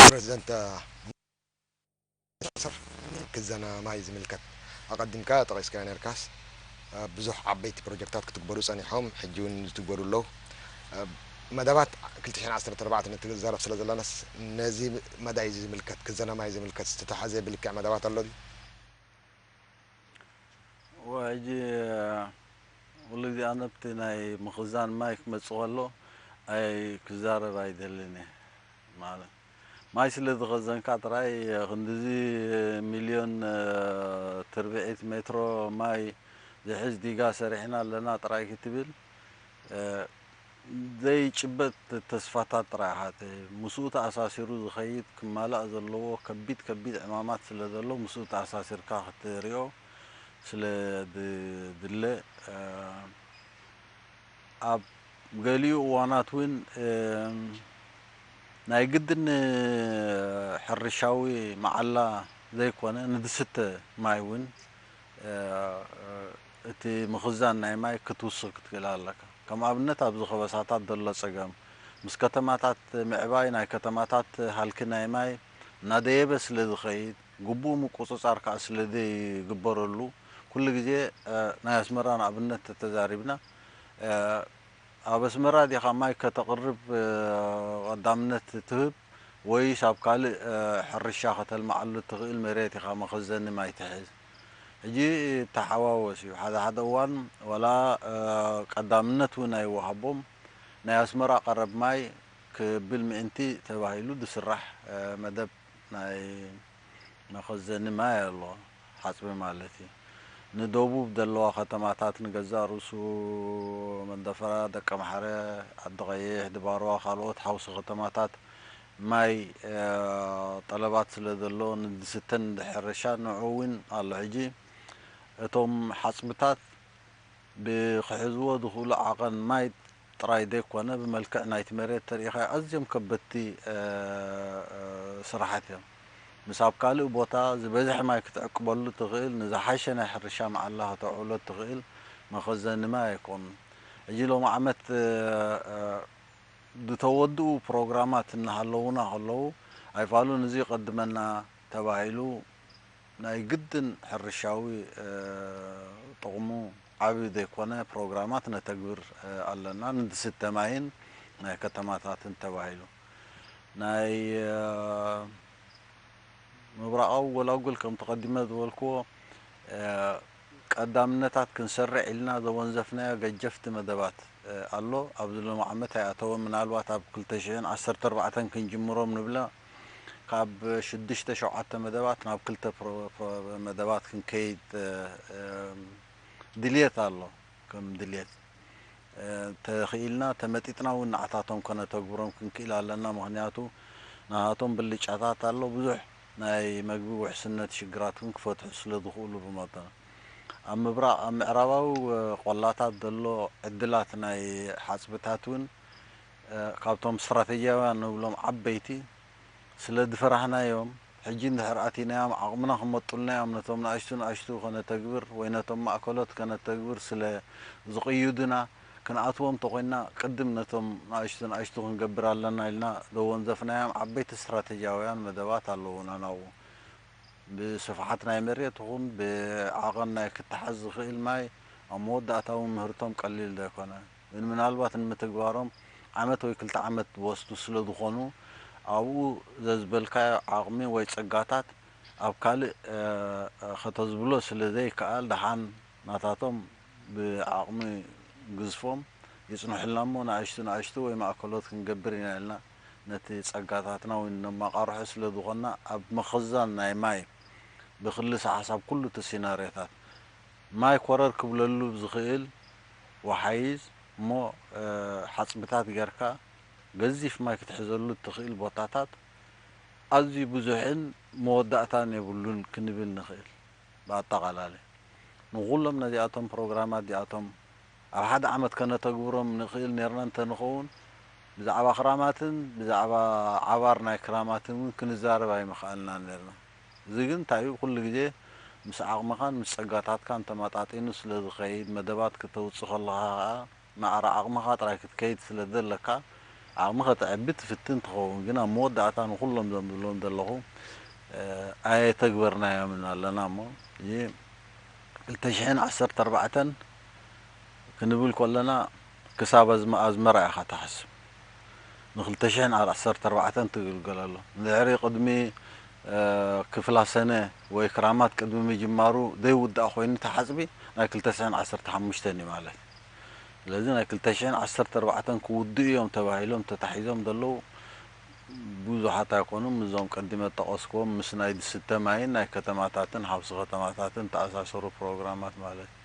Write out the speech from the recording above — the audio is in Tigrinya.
ፕረዚደንት፣ እ፣ ክዘና ማይ ዝምልከት ኣቐዲምካ ጠቒስካዮ ነርካስ፣ እ፣ ብዙሕ ዓበይቲ ፕሮጀክታት ክትግበሩ ጸኒሖም፣ ሕጂ እውን ዝትግበሩ ኣለዉ። እ፣ መደባት ክልተ ሽሕን ዓሰርተ ኣርባዕተን ንትዛረብ ስለ ዘለናስ፣ ነዚ መዳይ እዚ ዝምልከት፣ ክዘና ማይ ዝምልከት ዝተታሕዘ ብልክዕ መደባት ኣሎ ድዩ? ወ-፣ ሕጂ ኩሉ ግዜ ኣነ ኣብቲ ናይ ምኽዛን ማይ ክመጽእ ከሎ ኣይ ክዛረብ ኣይደልን እየ። ማለት ማይ ስለ ዝኸዘንካ ጥራይ ክንድዚ ሚልዮን፣ እ፣ ትርብዒት ሜትሮ ማይ ዝሕዝ ዲጋ ሰሪሕና ኣለና ጥራይ ክትብል፣ እ፣ ዘይጭበጥ ተስፋታት ጥራይ ኢኻ ትህብ። ምስኡ ተኣሳሲሩ ዝኸይድ ክማላእ ዘለዎ ከቢድ ከቢድ ዕማማት ስለ ዘሎ ምስኡ ተኣሳሲርካ ክትሪኦ ስለ ዝድለ፣ እ፣ ኣብ ገሊኡ እዋናት እውን፣ እ፣ ናይ ግድን ሕርሻዊ መዓላ ዘይኮነ ንዝስተ ማይ እውን፣ እ፣ እቲ ምኽዛን ናይ ማይ ክትውስኽ ክትክእል ኣለካ። ከም ኣብነት ኣብዚ ከበሳታት ዘሎ ጸገም ምስ ከተማታት ምዕባይ ናይ ከተማታት ሃልኪ ናይ ማይ እናደየበ ስለ ዝኸይድ ግቡእ ምቁጽጻር ከኣ ስለ ዘይግበረሉ ኩሉ ግዜ፣ እ፣ ናይ ኣስመራ ንኣብነት ተተዛሪብና፣ እ፣ ኣብ ኣስመራ ዲኻ ማይ ከተቕርብ፣ እ፣ ቀዳምነት ትህብ ወይስ ኣብ ካልእ፣ እ፣ ሕርሻ ከተልምዓሉ እትኽእል መሬት ኢኻ መኸዘኒ ማይ ትሕዝ? ሕጂ ተሓዋወስ እዩ። ሓደ ሓደ እዋን ዋላ፣ እ፣ ቀዳምነት እውን ኣይወሃቦም። ናይ ኣስመራ ቀረብ ማይ ክብል ምእንቲ ተባሂሉ ዝስራሕ፣ እ፣ መደብ ናይ መኸዘኒ ማይ ኣሎ፣ ሓጽቢ ማለት እዩ። ንደቡብ ዘለዋ ከተማታት ንገዛእ ርእሱ መንደፈራ፣ ደቀምሓረ፣ ዓዲ ቀይሕ፣ ድባርዋ፣ ካልኦት ሓውሲ ከተማታት ማይ፣ እ፣ ጠለባት ስለ ዘሎ ንዝስተን ንሕርሻ ንዑ እውን ኣሎ። ሕጂ እቶም ሓጽብታት ብክሕዝዎ ዝኽእሉ ዓቐን ማይ ጥራይ ዘይኮነ፣ ብመልክዕ ናይቲ መሬት ተሪኢኻዮ ኣዝዮም ከበድቲ፣ እ፣ እ፣ ስራሓት እዮም። ምስ ኣብ ካልእ ቦታ ዝበዝሐ ማይ ክትዕቅበሉ ትኽእል ንዝሓሸ ናይ ሕርሻ መዓላ ከተውዕሎ ትኽእል መኸዘኒ ማይ ኣይኮኑን። ሕጂ ሎሚ ዓመት፣ እ፣ እ፣ ዝተወድኡ ፕሮግራማት እናሃለዉና ከለዉ፣ ኣይፋሉን እዚ ይቐድመና ተባሂሉ ናይ ግድን ሕርሻዊ፣ እ፣ ጥቕሙ ዓቢ ዘይኮነ ፕሮግራማት ነተግብር፣ እ፣ ኣለና። ንዝስተ ማይን ናይ ከተማታትን ተባሂሉ። ናይ፣ እ፣ ምብራቓዊ ጎላጉል ከምቲ ቀዲመ ዝበልክዎ፣ እ፣ ቀዳምነታት ክንሰርዕ ኢልና ዘወንዘፍናዮ ገጀፍቲ መደባት፣ እ፣ ኣሎ። ኣብዚ ሎሚ ዓመት ኣይኣተወን። ምናልባት ኣብ ክልተ ሽሕን ዓሰርተ ኣርባዕተን ክንጅምሮም ንብላ። ካብ ሽዱሽተ ሸውዓተ መደባት ናብ ክልተ ፕሮ-፣ ፕሮ-፣ መደባት ክንከይድ፣ እ፣ እ፣ ድልየት ኣሎ። ከም ድልየት፣ እ፣ ተኽኢልና ተመጢጥና እውን ንዓታቶም ከነተግብሮም ክንክእል ኣለና። ምኽንያቱ ንሃቶም ብልጫታት ኣሎ። ብዙሕ ናይ መግቢ ውሕስነት ሽግራት እውን ክፈትሑ ስለ ዝኽእሉ ብመጠኑ። ኣብ ምብራቕ፣ ኣብ ምዕራባዊ፣ እ፣ ቆላታት ዘሎ ዕድላት ናይ ሓጽብታት እውን፣ እ፣ ካብቶም ስትራተጂያውያን ንብሎም ዓበይቲ ስለ ዝፈራህናዮም፣ ሕጂ እንድሕር ኣቲናዮም ዓቕምና ክመጡልና እዮም፣ ነቶም ንኣሽቱ ንኣሽቱ ከነተግብር ወይ ነቶም ማእከሎት ከነተግብር ስለ ዝቕይዱና፣ ክንኣትዎም እንተኾይንና ቅድም ነቶም ንኣሽቱ ንኣሽቱ ክንገብር ኣለና ኢልና ዘወንዘፍናዮም ዓበይቲ ስትራተጂያውያን መደባት ኣለዉና ናብኡ። ብስፍሓት ናይ መሬት ይኹን ብዓቐን ናይ ክተሓዝ ዝኽእል ማይ ኣብ መወዳእታ እውን ምህርቶም ቀሊል ዘይኮነ። ግን ምናልባት ንምትግባሮም ዓመት ወይ ክልተ ዓመት ዝወስዱ ስለ ዝኾኑ፣ ኣብኡ ዘዝበልካዮ ዓቕሚ ወይ ጸጋታት ኣብ ካልእ፣ እ፣ እ፣ ከተዝብሎ ስለ ዘይከኣል፣ ደሓን ናታቶም ብዓቕሚ ግዝፎም ይጽንሑልና እሞ፣ ንኣሽቱ ንኣሽቱ ወይ ማእከሎት ክንገብር ኢና ኢልና ነቲ ጸጋታትና እውን ነማቓርሖ ስለ ዝኾንና፣ ኣብ ምኽዛን ናይ ማይ ብክልሰ ሓሳብ ኩሉ እቲ ሲናርዮታት ማይ ኮረር ክብለሉ ዝኽእል ወሓይዝ እሞ፣ እ፣ ሓጽብታት ጌርካ ገዚፍ ማይ ክትሕዘሉ እትኽእል ቦታታት ኣዝዩ ብዙሕን መወዳእታን የብሉን ክንብል ንኽእል። ብኣጠቓላሊ ንኹሎም ነዚኣቶም ፕሮግራማት እዚኣቶም ኣብ ሓደ ዓመት ከነተግብሮም ንኽእል ኔርና እንተንኸውን፣ ብዛዕባ ክራማትን ብዛዕባ ዓባር ናይ ክራማትን እውን ክንዛረብ ኣይምኸኣልናን ኔርና። እዚ ግን እንታይ እዩ፣ ኩሉ ግዜ ምስ ዓቕምኻን ምስ ጸጋታትካን ተመጣጢኑ ስለ ዝኸይድ፣ መደባት ክተውጽእ ከለኻ ኸኣ ማዕረ ዓቕምኻ ጥራይ ክትከይድ ስለ ዘለካ፣ ዓቕሚ ከተዕቢ ትፍትን ትኸውን፣ ግን ኣብ መወዳእታ ንኹሎም ዘም ዝብሎም ዘለኹ ኣየተግበርናዮምን ኣለና እሞ፣ ይህ ክልተ ሽሕን ዓሰርተ ኣርባዕተን ክንብል ከለና ክሳብ ኣዝመ ኣዝመራ ኢኻ ትሓስብ። ንክልተ ሽሕን ዓሰርተ ኣርባዕተን ትግልገለሉ። ድሕሪ ቅድሚ ክፍላ ሰነ ወይ ክራማት ቅድሚ ምጅማሩ ዘይውዳእ ኮይኑ ተሓፅቢ ናይ ክልተ ሽሕን ዓሰርተ ሓሙሽተን እዩ ማለት። ስለዚ ናይ ክልተ ሽሕን ዓሰርተ ኣርባዕተን ክውድኡ እዮም ተባሂሎም ተታሒዞም ዘለዉ ብዙሓት ኣይኮኑም። እዞም ቀዲመ ጠቐስክዎም ምስ ናይ ዝስተ ማይን ናይ ከተማታትን ሓውሲ ከተማታትን ተኣሳሰሩ ፕሮግራማት ማለት እዩ።